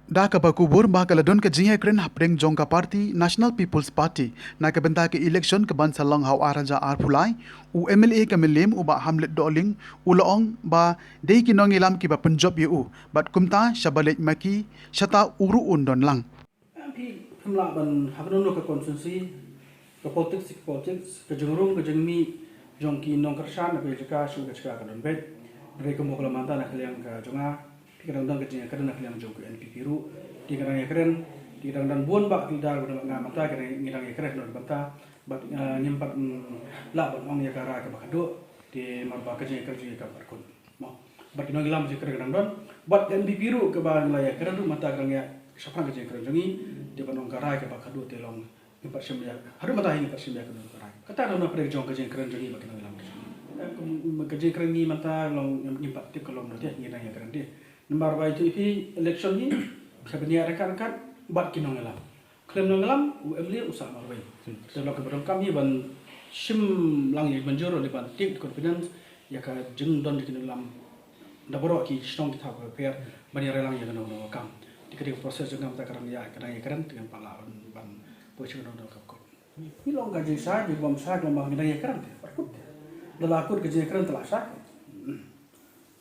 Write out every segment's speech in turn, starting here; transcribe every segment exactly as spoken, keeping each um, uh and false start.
Da kaba kubur ba ka la don ka jingïakren hapdeng jong ka party National People's Party na ka bynta ka election ka ban sa long ha u ar hajar arphew lai, u M L A ka Mylliem u Bah Hamlet Dohling u la ong ba dei ki nongïalam kiba pynjop ïa u, bad kumta shaba leit ma ki, shata u ruh un don lang. Phi, phim lah ban ha kano kano ka constituency, ka politics, ka politics, ka jingrung ka jingmih jong ki nongkyrshan na ka jaka shu ka jaka ka don beit. Hynrei kumba ka la mynta na ka liang ka jong nga, phi ka dang don ka jingïakren na ka liang jong ka N P P ruh. Ki ka dang ïakren, ki dang don bun bah ki leader ba don bad nga mynta, ki dang, ngi dang ïakren na ka bynta. Bad, eh, ngim pat, mm, lah ban ong ïa ka rai kaba khatduh. Te namar ba ka jingïakren jong ngi kam pat kut. Mo. Bad ki nongïalam jingkren ka dang don. Bad N P P ruh kaba ngi la ïakren ruh mynta ka dang ïa shaphrang ka jingkren jong ngi. Te ban ong ka rai kaba khatduh te long ngim pat shim ïa. Haduh mynta hi ngim pat shim ïa ka rai. Kata ka dei na pdeng jong ka jingkren jong ngi bad ki nongïalam ka jong ngi. Eh, kum, ka jingkren ngi mynta long ngim, ngim pat tip ka long noh te ngi dang ïakren te. Namar ba ïa tu ïa phi election hi ka bniah ryngkat ryngkat bad ki nongïalam. Khlem nongïalam, u M L A u sah marwei. Te lok kaba donkam hi ban shim lang ïa ki mynjur, lane ban take confidence ïa ka jingdon jong ki nongïalam na baroh ki shnong ki thaw kiba pher ban ïa rai lang ïa kano kano ka kam. Te ka dei ka process jong nga mynta ka dang ïa, ka dang ïakren, te ngam pat lah ban, ban poi sha kano kano ka kut. Phi long ka jingshai, phi bym shai, ka long ba ngi dang ïakren te, pat kut te. Da la kut ka jingïakren te la shai.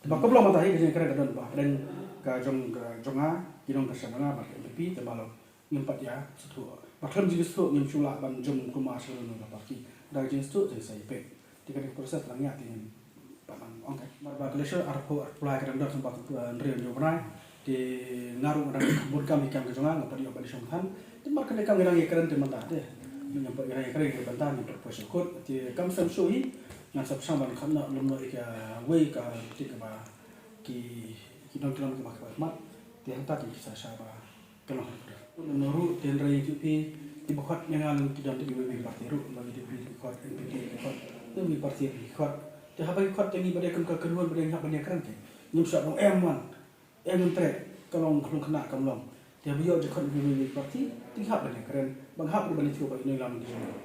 Te ba ka long mynta hi ka jingïakren ka don ba, ka dang ka jong, ka jong nga, ki nongkyrshan jong nga bad ka N P P, te ba long ngim pat ïa sngewthuh. Ba khlem jingsngewthuh ngim shu lah ban jumpa sha kano kano ka party. Da jingsngewthuh jingsngewthuh. Te ka dei ka process lang ïa te ngim pat nang ong ka. Namar ba ka election arphew arphew lai ka dang don sngewbha ka hynriew hynñiew bnai. Te nga ruh nga dang bun kam hi kam ka jong nga, ngam pat ïoh ban ïashong than. Te namar kane kam ngi dang ïakren te mynta te. Ngim pat, ngi dang ïakren ka bynta, ngim pat poi sha kut. Te kam sngewsih hi ngan sa pyrshang ban kham noh lum noh ïa kawei ka tiket kaba ki, ki don ki don kaba, kaba khmat. Te hangta te ki sa shah ba Ka long ha ka dor. Nang ruh te hynrei ïa phi, kiba khot ïa nga long ki don kiwei kiwei party ruh, ba ki don kiwei kiwei khot, N P P ki khot, kiwei kiwei party ki khot. Te haba ki khot te ngi ba dei kum ka kynhun ba dei ngi hap ban ïakren te. Ngim shah ban ong em wan, em wan treh, ka long ka long khynnah kam long. Te haba ïoh jingkhot kiwei kiwei party, te ngi hap ban ïakren, ba ngi hap ruh ban ïathuh ba ïa ngi lam ki jong.